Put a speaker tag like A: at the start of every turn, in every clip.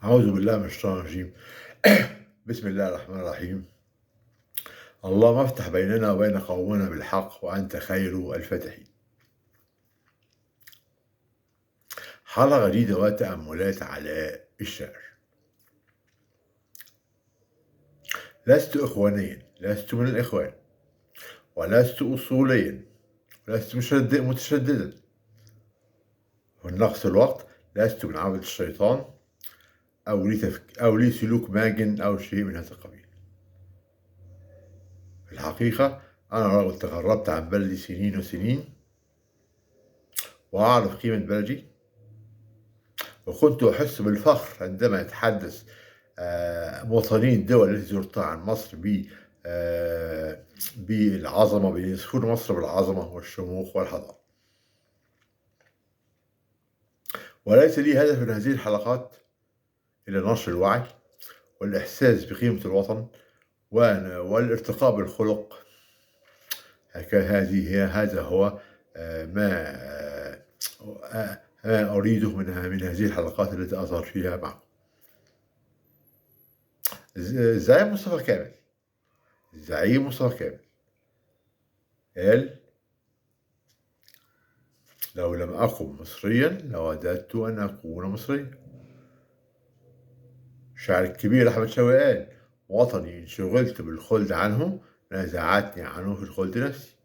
A: أعوذ بالله من الشيطان الرجيم. بسم الله الرحمن الرحيم. اللهم افتح بيننا وبين قومنا بالحق وأنت خير الفاتحين. حلقة جديدة وتأملات على الشعر. لست إخوانيا، لست من الإخوان، ولست أصوليا، ولست متشددا، ونقص الوقت لست من عبد الشيطان أو لي سلوك ماجن أو شيء من هذا القبيل. في الحقيقة أنا رجل تغربت عن بلدي سنين وسنين، وأعرف قيمة بلدي، وكنت أحس بالفخر عندما يتحدث مواطنين الدول التي زرتها عن مصر بالعظمة، بيذكروا مصر بالعظمة والشموخ والحضارة. وليس لي هدف من هذه الحلقات إلى نشر الوعي والإحساس بقيمة الوطن والارتقاء بالخلق. هذا هو ما أريده من هذه الحلقات التي أظهر فيها معكم. الزعيم مصطفى كامل، الزعيم مصطفى كامل قال: لو لم أكن مصريا لوددت أن أكون مصريا. الشاعر الكبير أحمد شوقي قال: وطني إن شغلت بالخلد عنه نزعتني عنه في الخلد نفسي.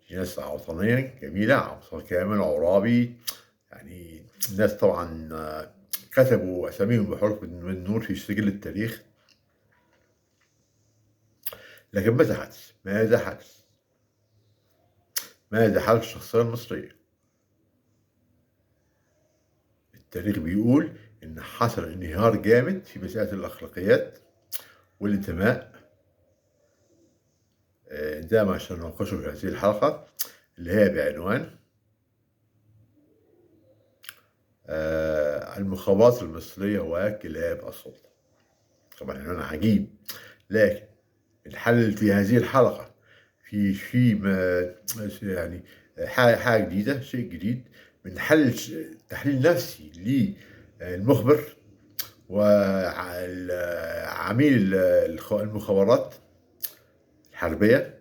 A: في ناس وطنية جميلة، مصطفى كامل، عرابي، يعني ناس طبعا كتبوا أساميهم بحروف من النور في سجل التاريخ. لكن ماذا حدث؟ ماذا حدث؟ ماذا حدث الشخصية المصرية؟ التاريخ بيقول إن حصل انهيار جامد في مسألة الأخلاقيات والانتماء. ده ما سنناقشه في هذه الحلقة اللي هي بعنوان المخابرات المصرية وكلاب السلطة. طبعا عنوان عجيب، لكن الحل في هذه الحلقة في ما يعني حاجة جديدة، شيء جديد، من حل تحليل نفسي للمخبر وعميل المخابرات الحربية،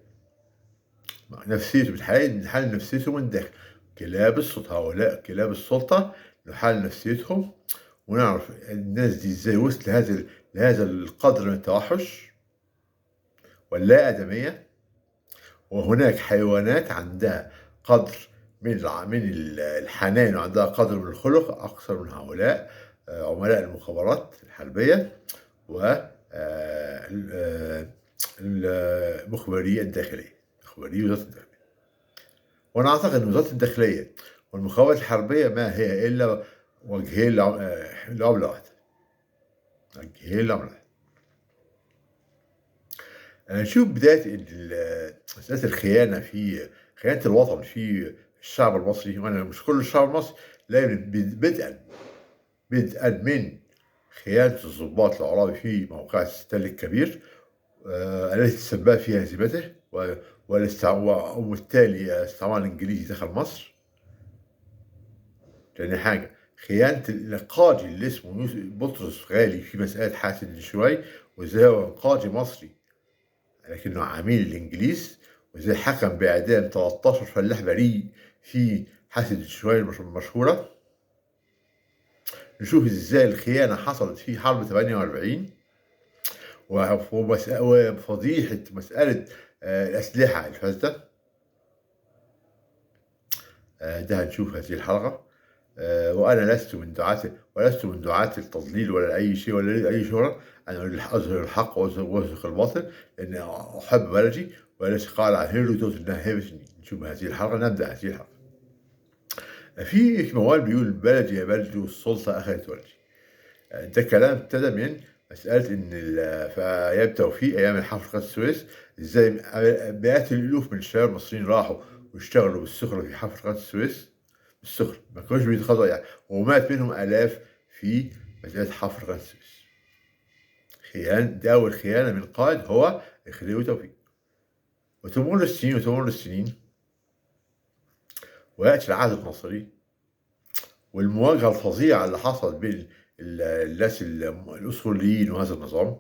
A: نفسيته بتحلل، نحلل نفسيته من داخل. كلاب السلطة، هؤلاء كلاب السلطة نحلل نفسيتهم ونعرف الناس دي ازاي وصلت لهذا القدر من التوحش واللا آدمية. وهناك حيوانات عندها قدر من الحنان وعندها قدر من الخلق أكثر من هؤلاء عملاء المخابرات الحربية والمخبرية الداخلية، مخبري وزارة الداخلية. وأنا أعتقد أن وزارة الداخلية والمخابرات الحربية ما هي إلا وجهين لعملة واحدة، وجهين لعملة واحدة. نشوف بداية مسألة الخيانة، في خيانة الوطن في الشعب المصري، وأنا مش كل الشعب المصري، لا، بدءا من خيانة الضباط العرابي في موقع الستال الكبير التي تسبب في هزيمته، وبالتالي الاستعمار الإنجليزي دخل مصر. تاني حاجة خيانة القاضي اللي اسمه بطرس غالي في مسألة حاسد شوي، وازاي هو قاضي مصري لكنه عميل الإنجليز، وازاي حكم بإعدام 13 فلاح بريء في حاسد شوي المشهورة. نشوف ازاي الخيانة حصلت في حرب 48 وفضيحة مسألة الأسلحة الفاسدة. ده هنشوف هذه الحلقة. وأنا لست من دعاة التضليل ولا أي شيء ولا أي شهرة. أنا أريد أظهر الحق وأزهق الباطل، لأن أحب بلدي، وليس قال عن هيرودوت إنها هيبة. نشوف هذه الحلقة، نبدأ هذه الحلقة. في موال بيقول: بلدي يا بلدي والسلطة أخذت ولدي. ده كلام ابتدى من مسألة إن في أيام توفيق، أيام الحفر قناة السويس، إزاي مئات الألوف من الشباب المصريين راحوا واشتغلوا بالسخرة في حفر قناة السويس، بالسخرة ما كانوش بيتخاطوا يعني، ومات منهم آلاف في مسألة حفر قناة السويس. خيانة، دي أول خيانة من قائد هو الخديوي توفيق. وتمر السنين وتمر السنين، ويأتي العهد الناصري والمواجهة الفظيعة اللي حصلت بين الناس الأصوليين وهذا النظام.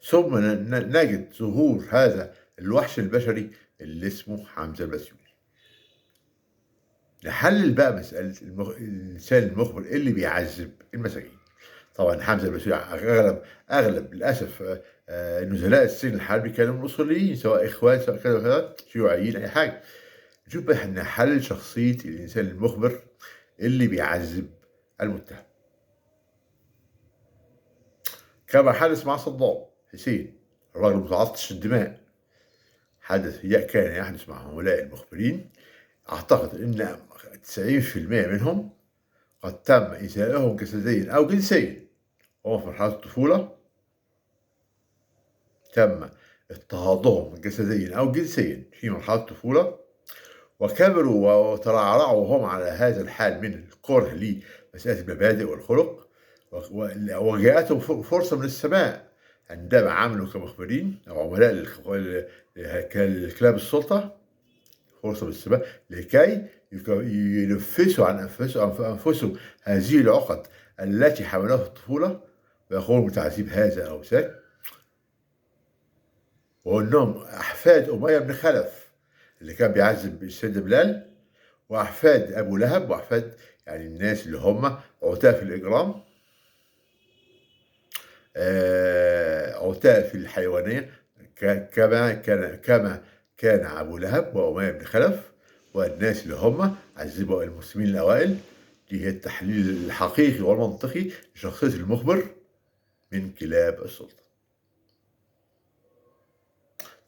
A: ثم نجد ظهور هذا الوحش البشري اللي اسمه حمزة البسيوني. نحلل بقى مسألة الإنسان المخبر اللي بيعذب المساجين. طبعا حمزة البسيوني أغلب للأسف نزلاء السجن الحربي كانوا من الأصوليين، سواء إخوان سواء كذا وكذا، شيوعيين، أي حاجة. نشوف بقى نحلل شخصية الإنسان المخبر اللي بيعذب المتهم، كما حدث مع صدام حسين الراجل متعطش الدماء. كان يحدث مع هؤلاء المخبرين. أعتقد أن 90% منهم قد تم إيذائهم جسديا أو جنسيا وهم في مرحلة الطفولة، تم اضطهادهم جسديا أو جنسيا في مرحلة الطفولة، وكبروا وترعرعوا وهم على هذا الحال من الكره لمسألة المبادئ والخلق، وجاءتهم فرصة من السماء عندما عملوا كمخبرين أو عملاء لكلاب السلطة، فرصة من السماء لكي ينفسوا عن أنفسهم هذه العقد التي حملوها في الطفولة، ويقوموا بتعذيب هذا أو ذاك. وأنهم أحفاد أمية بن خلف اللي كان بيعذب السيد بلال، وأحفاد أبو لهب، وأحفاد يعني الناس اللي هم عتاة في الإجرام، عتاة في الحيوانية، كما كان أبو لهب وأمية بن خلف والناس اللي هم عذبوا المسلمين الأوائل. دي هي التحليل الحقيقي والمنطقي لشخصية المخبر من كلاب السلطة.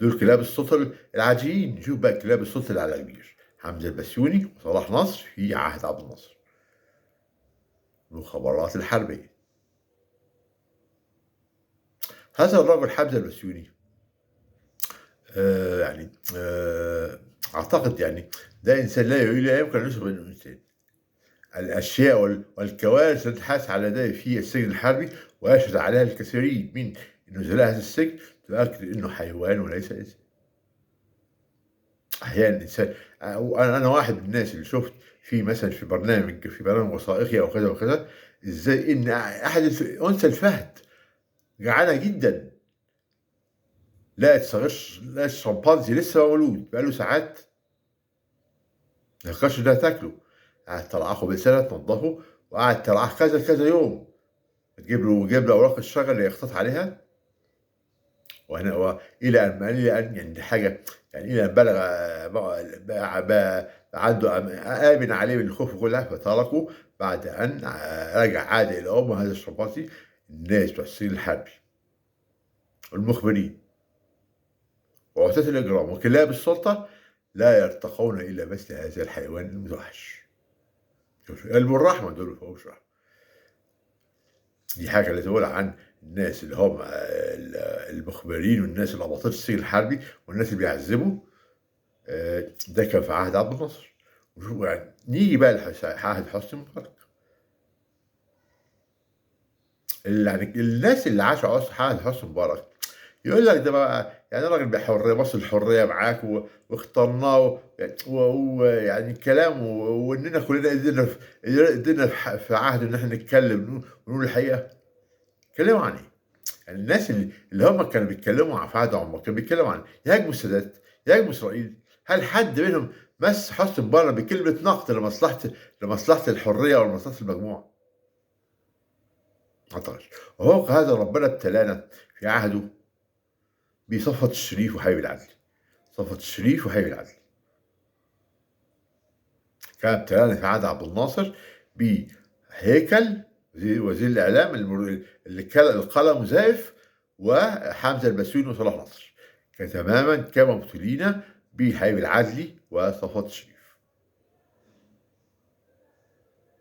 A: دول كلاب السلطة العاديين. نشوف بقى كلاب السلطة اللي على كبير، حمزة البسيوني وصلاح نصر في عهد عبد الناصر، المخابرات الحربية. هذا الرجل حمزة البسيوني أعتقد يعني ده إنسان لا يمكن أن يوصف بأنه إنسان. الأشياء والكوارث التي حدثت على يديه في السجن الحربي ويشهد عليها الكثيرين من نزلاء هذا السجن تؤكد أنه حيوان وليس إنسان. أحيانا الإنسان، أنا واحد من الناس اللي شفت في مثلا في برنامج وثائقي أو كذا وكذا، إزاي إن أحد أنثى الفهد جعانة جدا، لقت صغير، لقت شمبانزي لسه مولود بقاله ساعات، ما يفكرش انها تاكله، قعدت ترعاه بسنة تنضفه، وقعدت ترعاه كذا كذا يوم، تجيب له اوراق الشجر اللي يختط عليها، وهنا الى ان يعني حاجة، يعني الى ان بلغ بقى عنده امن عليه من الخوف وكلها، فتركه بعد ان رجع عاد الى امه هذا الشمبانزي. الناس بتوع السجن الحربي والمخبرين وعتاة الإجرام وكلاب السلطة لا يرتقون إلى مثل هذا الحيوان المتوحش. قلب الرحمة دول ما فيهمش رحمة. دي حاجة اللي تقول عن الناس اللي هم المخبرين والناس اللي أباطرة السجن الحربي والناس اللي بيعذبوا. ده كان في عهد عبد الناصر. يعني نيجي بقى لعهد حسني مبارك. يعني الناس اللي عاشوا عهد حسني مبارك يقول لك ده بقى يعني راجل بحرية، مصر الحرية معاك واخترناه ويعني كلام، واننا كلنا قدرنا في عهد ان احنا نتكلم ونقول الحقيقة. اتكلموا عن ايه؟ يعني الناس اللي هم كانوا بيتكلموا عن عهد عمر كانوا بيتكلموا عن يهاجموا السادات، يهاجموا اسرائيل. هل حد منهم مس حسني مبارك بكلمه نقد لمصلحة الحرية او لمصلحة المجموعة؟ ما اعتقدش. وفوق هذا ربنا ابتلانا في عهده بصفة الشريف وحبيب العدل. صفة الشريف وحبيب العدل كان ابتلانا في عهد عبد الناصر بهيكل وزير الإعلام اللي القلم زائف، وحمزة البسيوني وصلاح نصر، تماما كما ابتلينا بحبيب العدلي وصفة الشريف.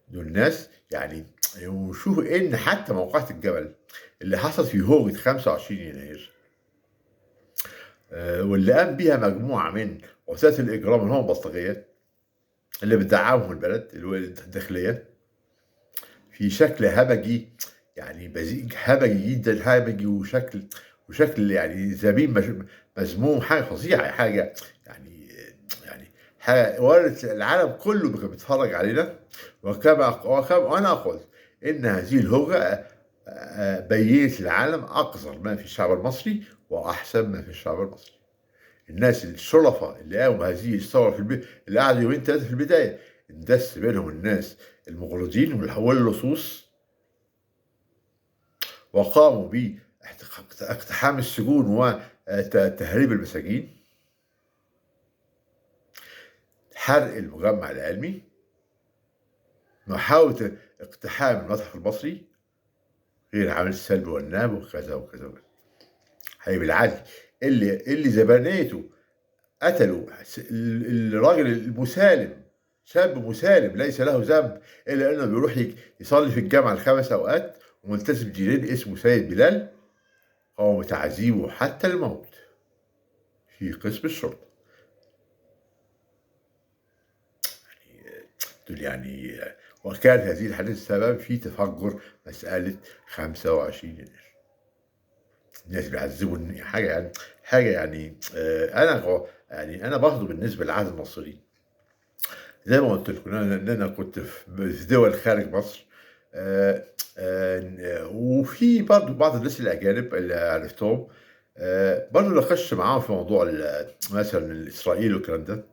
A: دول ناس يعني. وشوف إن حتى موقعة الجبل اللي حصل في هوجة 25 يناير واللي قام بيها مجموعة من عتاة الإجرام اللي هم بلطجية اللي بتدعمهم البلد الداخلية في شكل همجي، يعني بزيج همجي جدا، همجي وشكل يعني زميم مذموم، حاجة فظيعة، حاجة يعني ورت العالم كله بيتفرج علينا. وكما أنا قلت إن هذه الهوجة بينت العالم أقذر ما في الشعب المصري وأحسن ما في الشعب المصري. الناس الشرفاء اللي قاموا بهذه الثورة في اللي قعدوا يومين ثلاثة في البداية، اندس بينهم الناس المغرضين واللصوص، وقاموا باقتحام السجون وتهريب المساجين، حرق المجمع العلمي، محاولة اقتحام المتحف المصري، غير عمل السلب والنهب وكذا وكذا وكذا. حبيب العدل اللي زبانيته قتلوا الراجل المسالم، شاب مسالم ليس له ذنب إلا أنه بيروح يصلي في الجامعة الخمس أوقات وملتزم دينين اسمه سيد بلال، قاموا بتعذيبه حتى الموت في قسم الشرطة. يعني وكانت هذه الحادثة السبب في تفجر مسألة 25 يناير. الناس بيعذبوا حاجة يعني، حاجة يعني أنا يعني أنا برضه بالنسبة للعهد المصري زي ما قلت لكم إن أنا كنت في دول خارج مصر، وفي برضه بعض الناس الأجانب اللي عرفتهم برضه ناقشت معاهم في موضوع مثلا إسرائيل والكلام ده.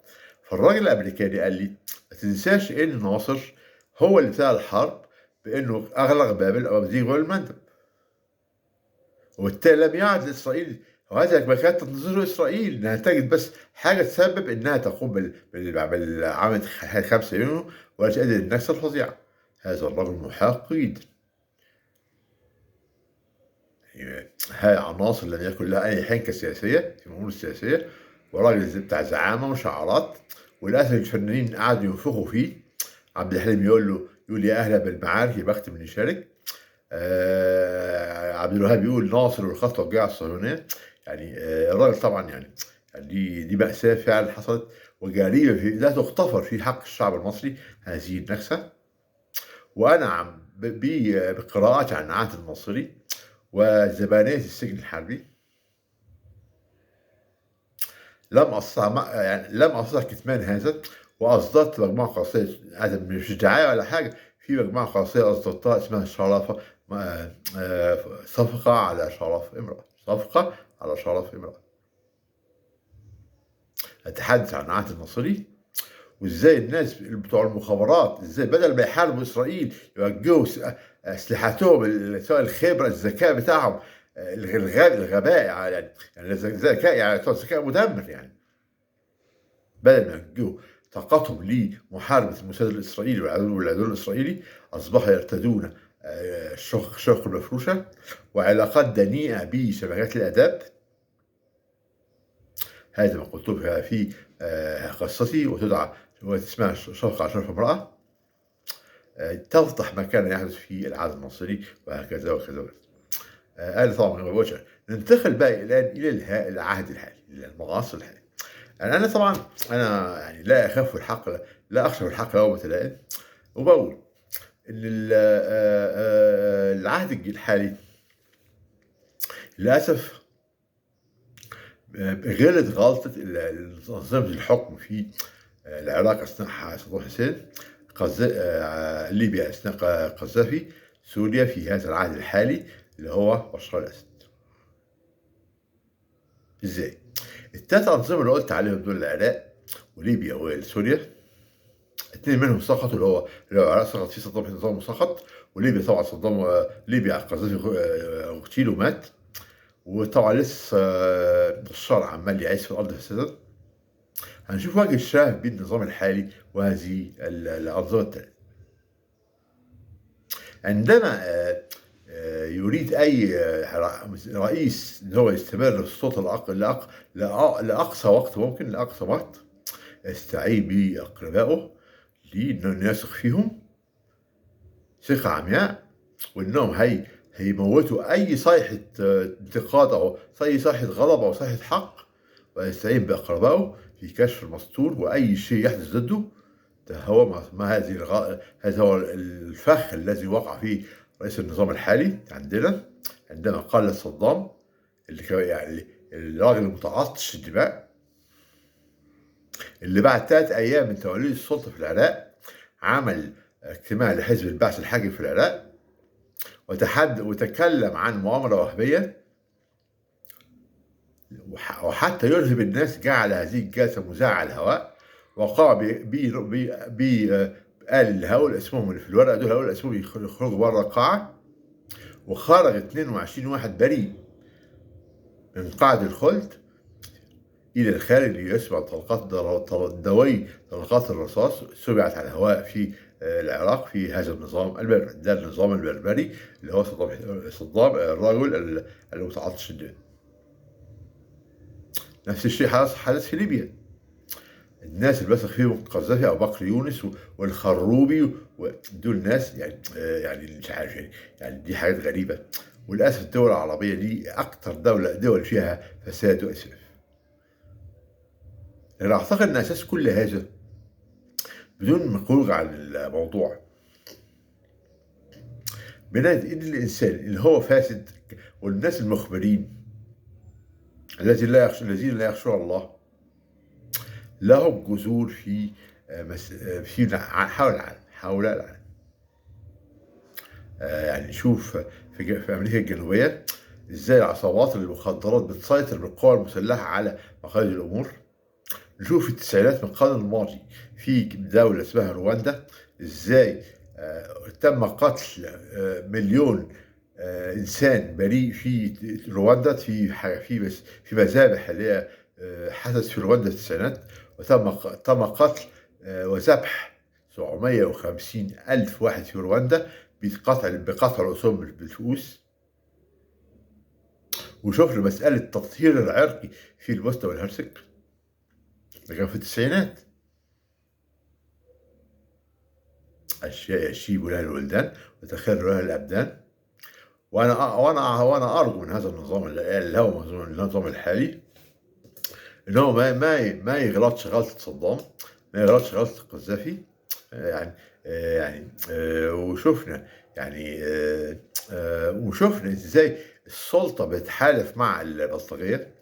A: فالراجل الأمريكاني قال لي ما تنساش إن ناصر هو اللي ابتدى الحرب بإنه أغلق باب المندب، وبالتالي لم يعد لإسرائيل، وهذا ما كانت تنتظره إسرائيل إنها تجد بس حاجة تسبب إنها تقوم بالعمل 5 يونيو ولا تؤدي للنكسة الفظيعة. هذا الرجل محق جدا. هاي عناصر لم يكن لها أي حنكة سياسية في الأمور السياسية، وراجل بتاع زعامة وشعارات، وللأسف الفنانين قعدوا ينفخوا فيه. عبد الحليم يقول له، يقول يا أهلا بالمعارك يا بخت من يشارك. عبد الوهاب يقول ناصر والخطوة الجاية على الصهيونية. يعني الراجل طبعا يعني دي مأساة فعلا حصلت وجريمة لا تغتفر في حق الشعب المصري هذه النكسة. وأنا عم بقراءات عن العهد المصري وزبانية السجن الحربي لم أستطع يعني لم أستطع كتمان هذا، وأصدرت مجموعة قصيرة، هذا مش دعاية ولا حاجة، في مجموعة قصيرة أصدرتها اسمها شرف، صفقة على شرف امرأة، صفقة على شرف امرأة. أتحدث عن العهد المصري وازاي الناس بتوع المخابرات ازاي بدل ما يحاربوا اسرائيل يوجهوا اسلحتهم، سواء الخبرة، الذكاء بتاعهم، الغباء يعني الذكاء يعني ذكاء مدمر، يعني بدل ما يوجهوا طاقتهم لمحاربة المساعد الاسرائيلي والعدو الاسرائيلي اصبحوا يرتدون الشق المفروشه وعلاقات دنيئه بشبكات الاداب. هذا ما قلته في قصتي، وتدعى واسمها شفقة على شرف امرأة، تفضح ما كان يحدث في العهد المصري وهكذا وكذا وكذا. أنا طبعا ما بقولش. ننتقل بقى الآن إلى العهد الحالي، إلى المعاصر الحالي. يعني أنا طبعا أنا يعني لا أخاف الحق، لا أخشى الحق لومة لائم، وبقول إن العهد الحالي للأسف غلط غلطة أنظمة الحكم في العراق أثناء صدام حسين، ليبيا أثناء قذافي، سوريا في هذا العهد الحالي اللي هو بشار الأسد. إزاي؟ التلات أنظمة اللي قلت عليهم دول، العراق وليبيا وسوريا، اتنين منهم سقطوا، اللي هو العراق سقط فيه صدام حسين وسقط، وليبيا طبعا صدام، ليبيا قذافي اغتيل ومات، وطبعا لسه بشار عمال يعيش في الارض فسادا. هنشوف وجه الشبه بين النظام الحالي وهذه الانظمة الثلاث. عندما يريد اي رئيس ان هو يستمر في السلطة لاقصى وقت ممكن، لاقصى وقت، يستعين باقربائه لانه يثق فيهم ثقة عمياء، وانهم هيموتوا اي صيحة انتقاد او اي صيحة غضب او صيحة حق، ويستعين باقربائه في كشف المستور واي شيء يحدث ضده. ده هو ما هذه هذا هو الفخ الذي وقع فيه رئيس النظام الحالي عندنا، عندما قال صدام اللي كان يعني الراجل المتعطش الدماء، اللي بعد 3 أيام من توليه السلطة في العراق عمل اجتماع لحزب البعث الحاكم في العراق وتكلم عن مؤامرة وهمية، وحتى يرهب الناس جعل هذه الجلسة مذاعة على الهواء، وقام قال اللي هقول اسمهم اللي في الورقة دول هقول اسمهم يخرجوا بره القاعة، وخرج 22 واحد بريء من قاعة الخلد إلى الخارج ليسمع طلقات دوي طلقات الرصاص سمعت على الهواء في العراق في هذا النظام البربري. ده النظام البربري اللي هو صدام الرجل المتعطش الدم. نفس الشيء حدث في ليبيا. الناس اللي بثق فيهم القذافي أو بكر يونس والخروبي ودول ناس يعني مش عارف يعني دي حاجات غريبة. وللأسف الدول العربية دي أكتر دول فيها فساد وإسراف. أنا أعتقد أن أساس كل هذا بدون ما نخرج عن الموضوع بنادي إن الإنسان اللي هو فاسد والناس المخبرين الذين لا يخشون الله لهم جذور في في حول العالم، حول العالم. يعني نشوف في أمريكا الجنوبية إزاي العصابات المخدرات بتسيطر بالقوى المسلحة على مقاليد الأمور. نشوف في التسعينات من القرن الماضي في دولة اسمها رواندا إزاي تم قتل 1,000,000 إنسان بريء في رواندا في في في مذابح اللي هي حدث في رواندا في التسعينات، وتم قتل وذبح 750,000 واحد في رواندا بقطع رؤوسهم بالفؤوس. وشوفنا مسألة التطهير العرقي في البوسنة والهرسك ده كان في التسعينات. أشياء يشيب لها الولدان وتخر لها الأبدان. وأنا أرجو من هذا النظام اللي هو النظام الحالي إن هو ما يغلطش غلطة صدام، ما يغلطش غلطة القذافي. يعني وشفنا يعني وشفنا إزاي السلطة بتحالف مع البلطجية.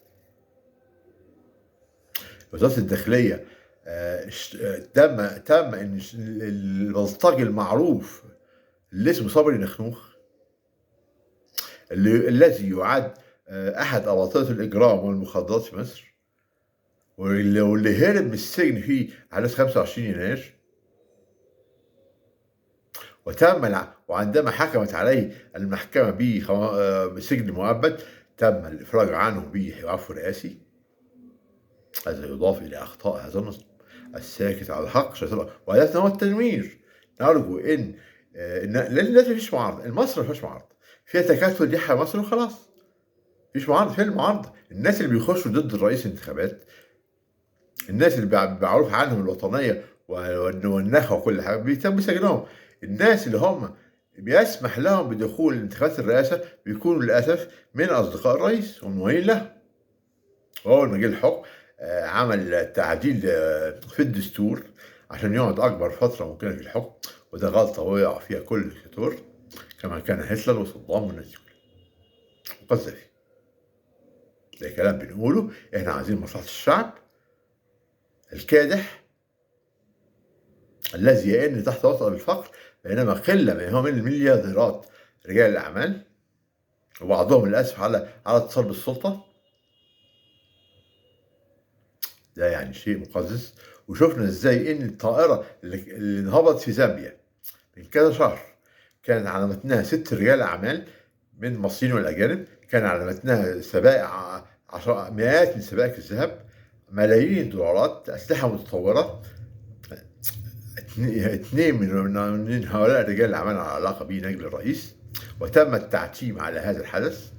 A: وزارة الداخلية تم إن البلطجي المعروف اللي اسمه صبري نخنوخ الذي يعد أحد أباطرة الإجرام والمخدرات في مصر واللي هرب من السجن في على 25 يناير، وعندما حكمت عليه المحكمة بسجن مؤبد تم الإفراج عنه بعفو رئاسي. هذا يضاف إلى أخطاء هذا النظام الساكت على الحق شيطان، وهدفنا هو التنوير. نرجو إن لأن مفيش معارضة، مصر مفيش معارضة، فيها تكتل يحيى مصر وخلاص، مفيش معارضة. فين المعارضة؟ الناس اللي بيخشوا ضد الرئيس الانتخابات، الناس اللي معروف عنهم الوطنية والنخوة وكل حاجة بيتم سجنهم. الناس اللي هم بيسمح لهم بدخول انتخابات الرئاسة بيكونوا للأسف من أصدقاء الرئيس وموالين له. وأول ما جه الحكم عمل تعديل في الدستور عشان يقعد أكبر فترة ممكنة في الحكم، وده غلطة وقع فيها كل دكتاتور كما كان هتلر وصدام والناس دي كلها وقذافي. ده كلام بنقوله، احنا عايزين مصلحة الشعب الكادح الذي يئن تحت وطأة الفقر، بينما قلة من هم المليارديرات رجال الأعمال وبعضهم للأسف على اتصال بالسلطة. ده يعني شيء مقزز. وشفنا ازاي ان الطائرة اللي انهبطت في زامبيا من كذا شهر كان على متنها 6 رجال أعمال من المصريين والأجانب، كان على متنها سبائك مئات من سبائك الذهب، ملايين الدولارات، أسلحة متطورة. 2 من هؤلاء رجال الأعمال على علاقة به نجل الرئيس، وتم التعتيم على هذا الحدث.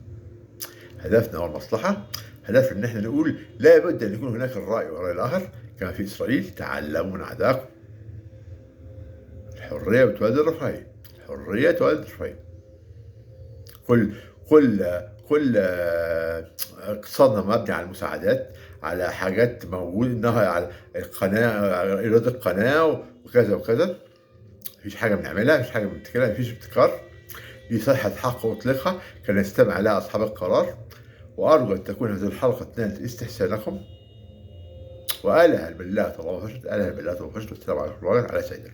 A: هدفنا هو المصلحة، هدفنا إن احنا نقول لا بد أن يكون هناك الرأي والرأي الآخر كما في إسرائيل. تعلموا من أعدائكم. الحرية بتولد الرفاهية، الحرية تولد الرفاهية. كل اقتصادنا مبني على المساعدات، على حاجات موجود انها على القناة، على ايراد القناة وكذا وكذا. مفيش حاجة بنعملها، مفيش حاجة بنبتكرها، مفيش ابتكار. دي صيحة حق اطلقها كان يستمع لها اصحاب القرار. وارجو ان تكون هذه الحلقة تنالت استحسانكم. وآلها بالله طالما فشلت، آلها بالله طالما فشلت. والسلام عليكم ورحمة الله على سيدنا.